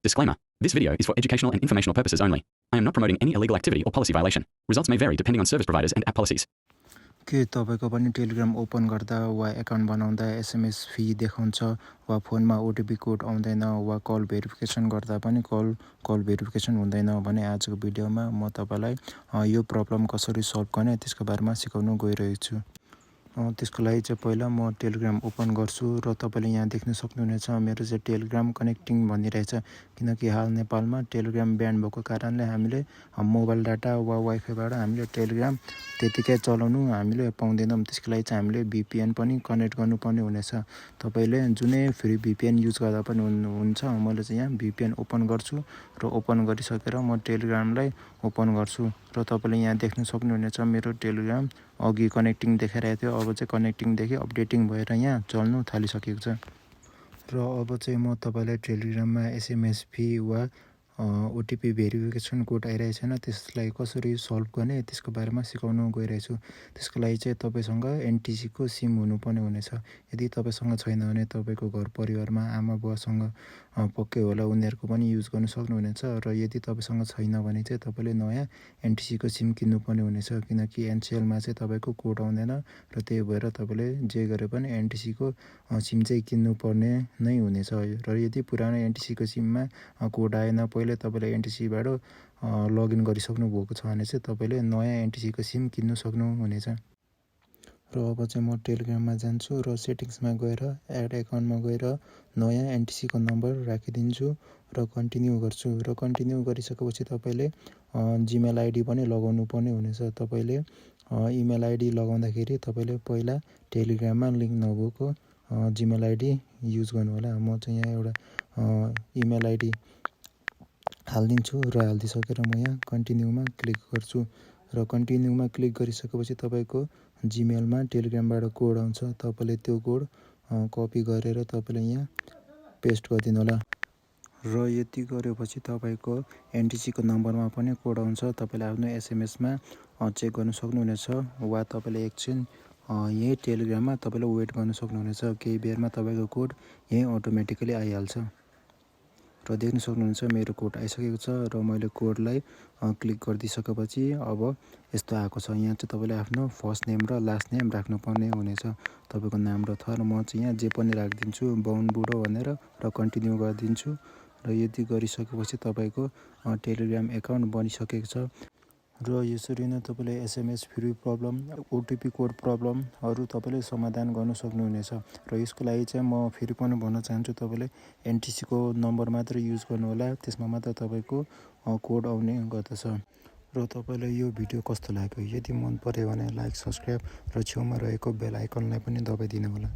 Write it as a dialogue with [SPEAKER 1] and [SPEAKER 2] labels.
[SPEAKER 1] Disclaimer. This video is for educational and informational purposes only. I am not promoting any illegal activity or policy violation. Results may vary depending on service providers and app policies.
[SPEAKER 2] के तपाईको पनि Telegram open गर्दा वा account बनाउँदा SMS fee देखाउँछ वा फोनमा OTP code आउँदैन वा कल भेरिफिकेसन गर्दा पनि कल भेरिफिकेसन हुँदैन भने आजको भिडियोमा म तपाईलाई यो प्रब्लम कसरी सल्भ गर्ने त्यसको बारेमा सिकाउन गइरहेको छु। त्यसको लागि चाहिँ पहिला म टेलिग्राम ओपन गर्छु र तपाईले यहाँ देख्न सक्नुहुनेछ मेरो चाहिँ टेलिग्राम कनेक्टिङ भनिरहेछ किनकि हाल नेपालमा टेलिग्राम ब्यान भएको कारणले हामीले मोबाइल डाटा वा वाइफाईबाट हामीले टेलिग्राम त्यतिकै चलाउनु हामीले पाउँदैनौँ। त्यसको लागि चाहिँ हामीले VPN पनि कनेक्ट गर्नुपर्ने हुनेछ। तपाईले जुनै फ्री VPN युज गर्दा पनि हुन्छ। मैले चाहिँ यहाँ VPN ओपन गर्छु र ओपन गरिसकेर म टेलिग्रामलाई ओपन गर्छु र तपाईले यहाँ देख्न सक्नुहुनेछ मेरो टेलिग्राम अघि कनेक्टिङ देखाइरहेको थियो, अब चाहिँ कनेक्टिङदेखि अपडेटिङ भएर यहाँ चल्नु थालिसकेको छ। र अब चाहिँ म तपाईलाई टेलिग्राममा एसएमएस फी वा ओटिपी भेरिफिकेसन कोड आइरहेको छैन त्यसलाई कसरी सल्भ गर्ने त्यसको बारेमा सिकाउन गइरहेछु। त्यसको लागि चाहिँ तपाईसँग एनटिसी को सिम हुनुपर्ने हुनेछ। यदि तपाईसँग छैन भने तपाईको घर परिवारमा आमा बुवासँग पक्कै होला उनीहरुको पनि युज गर्न सक्नुहुनेछ र यदि तपाईसँग छैन भने चाहिँ तपाईले नयाँ एनटिसी को सिम किन्नुपर्ने हुनेछ किनकि एनसीएल मा चाहिँ तपाईको कोड आउँदैन र त्यही भएर तपाईले जे गरे पनि एनटिसी को सिम चाहिँ किन्नुपर्ने नै हुनेछ। र यदि पुरानो एनटिसी को सिममा कोड आएन पहिले तपाईले एनटिसी बाट लगइन गरिसक्नु भएको छ भने चाहिँ तपाईले नयाँ एनटिसी को सिम किन्न सक्नुहुनेछ। र अब चाहिँ म टेलिग्राममा जान्छु र सेटिंग्समा गएर एड एकाउन्टमा गएर नयाँ एनटिसी को नम्बर राखिदिन्छु र कन्टिन्यू गर्छु र कन्टिन्यू गरिसकेपछि तपाईले जीमेल आईडी पनि लगाउनु पर्ने हुनेछ। तपाईले इमेल आईडी लगाउँदाखेरि तपाईले पहिला टेलिग्राममा लिंक नभएको जीमेल आईडी युज गर्नु होला। म चाहिँ यहाँ एउटा इमेल आईडी हाल्दिन्छु र हाल्दिसकेर म यहाँ कन्टिन्यूमा क्लिक गर्छु र कन्टिन्यूमा क्लिक गरिसकेपछि तपाईको जीमेलमा टेलिग्रामबाट कोड आउँछ। तपाईले त्यो कोड कपी गरेर तपाईले यहाँ पेस्ट गरिदिनु होला र यति गरेपछि तपाईको एनटिसी को नम्बरमा पनि कोड आउँछ। तपाईले आफ्नो एसएमएस मा चेक गर्न सक्नुहुनेछ वा तपाईले एकछिन यही टेलिग्राममा तपाईले वेट गर्न सक्नुहुनेछ। केही बेरमा तपाईको कोड यही अटोमेटिकली आइहाल्छ र देख्न सक्नुहुन्छ मेरो कोड आइसकेको छ र मैले कोडलाई क्लिक गरिदिसकेपछि अब यस्तो आएको छ। यहाँ चाहिँ तपाईले आफ्नो फर्स्ट नेम र लास्ट नेम राख्नुपर्ने हुनेछ। तपाईको नाम र थर म चाहिँ यहाँ जे पनि राखिदिन्छु बाउन बुढो भनेर र कन्टिन्यू गरिदिन्छु र यति गरिसकेपछि तपाईको टेलिग्राम एकाउन्ट बनिसकेको छ। र यसरी नै तपाईले SMS free problem OTP code प्रब्लमहरु तपाईले समाधान गर्न सक्नुहुनेछ। र यसको लागि चाहिँ म फेरि पनि भन्न चाहन्छु तपाईले एनटिसी को नम्बर मात्र युज गर्नु होला, त्यसमा मात्र तपाईको कोड आउने गर्दछ। र तपाईलाई यो भिडियो कस्तो लाग्यो? यदि मन पर्यो भने लाइक सब्स्क्राइब र छेउमा रहेको बेल आइकनलाई पनि दबाइदिनु होला।